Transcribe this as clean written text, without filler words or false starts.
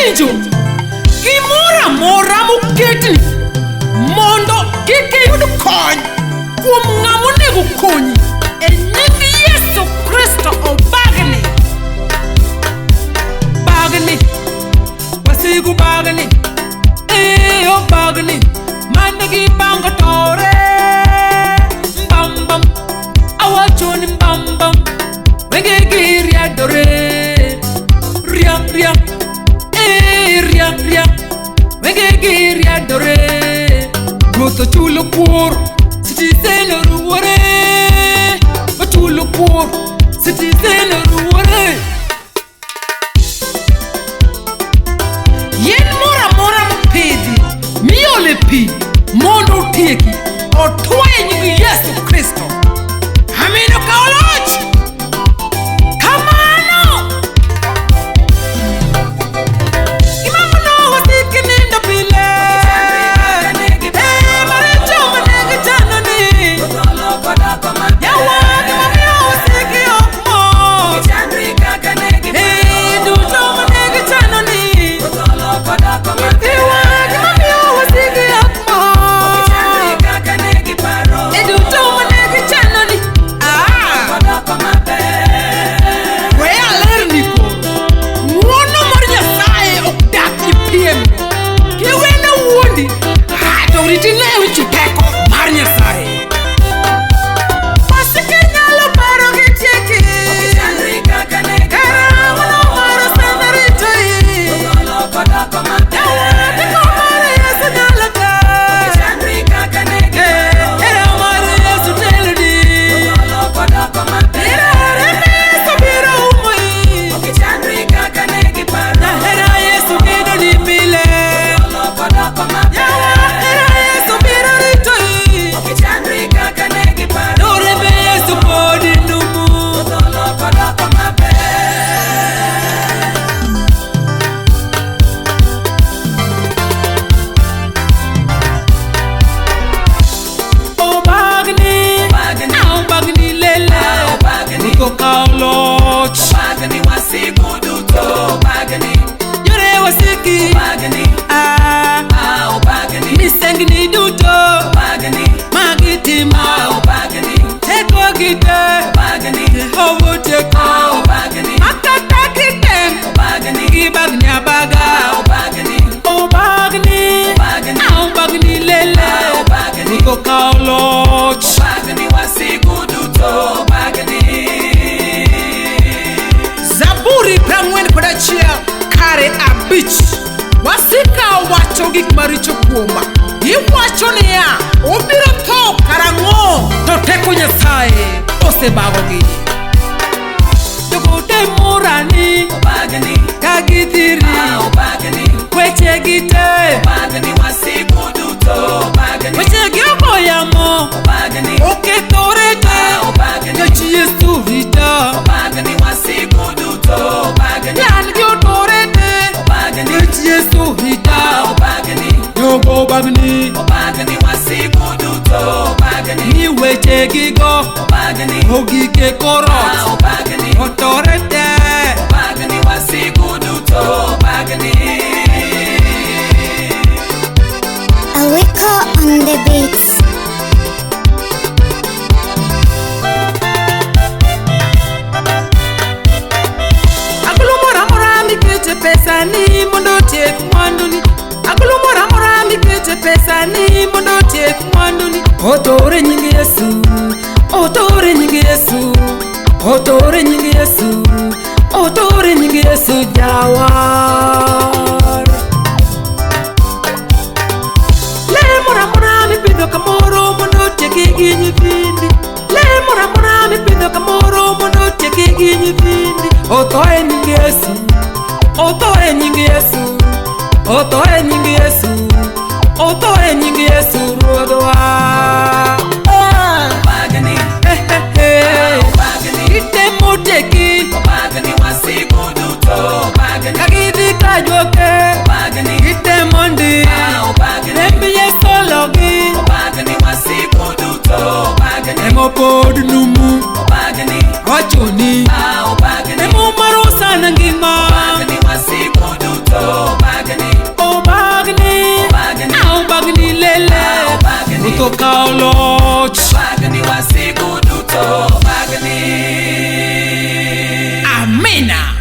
Iwinjo? Gimoro amora moketni mondo kik iyud kony kuom ng'ama onego konyi e nying Yesu Kristo obagni. Bagni, wasigu bagni, ee obagni, mane gipango tore. Mbam bam, awacho ni mbam bam, wengegi riadore. Ria ria, ee ria ria, wengegi riadore. Ruoth ochulo kuor, citizen oruwore. Ochulo kuor, citizen oruwore. Yien moro amora mopidhi miole pi mondo otieki otwo e nying Yesu Kristo. Amin okawo loch. Kamano. Gima mono wasiki nindo pile. Eh, maricho mane gichano ni. Yawa gima miyo wasiki ok mor. Eh, duto mane gichano ni. Nyithiwa gima miyo wasiki ok mor. E duto mane gichano ni. Ah. We alerni koro. Ng'wono mar Nyasaye ok dak gi piem. Kiwene wuondi, ah, to rit ine weche teko mar Nyasaye. Wasike nyalo paro gitieki. Hera mano mar osana ritoi. Yawa teko mar Yesu nyalo te. Eh, hera mar Yesu teloni. Hera remb Yesu biro umoi. Hera Yesu gedoni pile. Yawa hera Yesu biro ritoi. To remb Yesu pod numu. Obagni, obagni lele. Ruoth okawo loch. Yore wasiki. Ah, misengni duto magitimo. Teko gi te. Jehova otieko. Makata gitem. Gibagni abaga. Obagni, obagni lele. Ruoth okawo loch. Zaburi 41 kare 5. Wasika wacho gik maricho kuoma. Giwacho niya, obiro tho karang'o? To teko Nyasaye osebagogi. Jogo temo rani ka gidhiri. Weche gi te. Weche gi ogo yamo. Okethore te. Nikech Yesu rita. Yan gi otore te. Nikech Yesu rita. Jogo bagni. Ni weche gigo. Ogik e kor ot. Otore te. Awiko on the beats. Agulu moro amora mikete pesani mondo otiek mwanduni. Agulu moro amora mikete pesani mondo otiek mwanduni. Otore nying Yesu, otore nying Yesu, otore nying Yesu, otore nying Yesu jawar. Le moro amora mipidho kamoro mondo otieki gi nyithindi. Le moro amora mipidho kamoro mondo otieki gi nyithindi. Otho e nying Yesu, otho e nying Yesu, otho e nying Yesu, otho e nying Yesu ruodhwa. Ah. Eh, eh, eh. Gitemo tieki ka gidhi ka juoke. Gitemo ndi remb Yesu ologi. Remo pod numu. Awachoni. Remo mar Hosana ngima. okawo loch. Bagni wasigu duto bagni. Amina.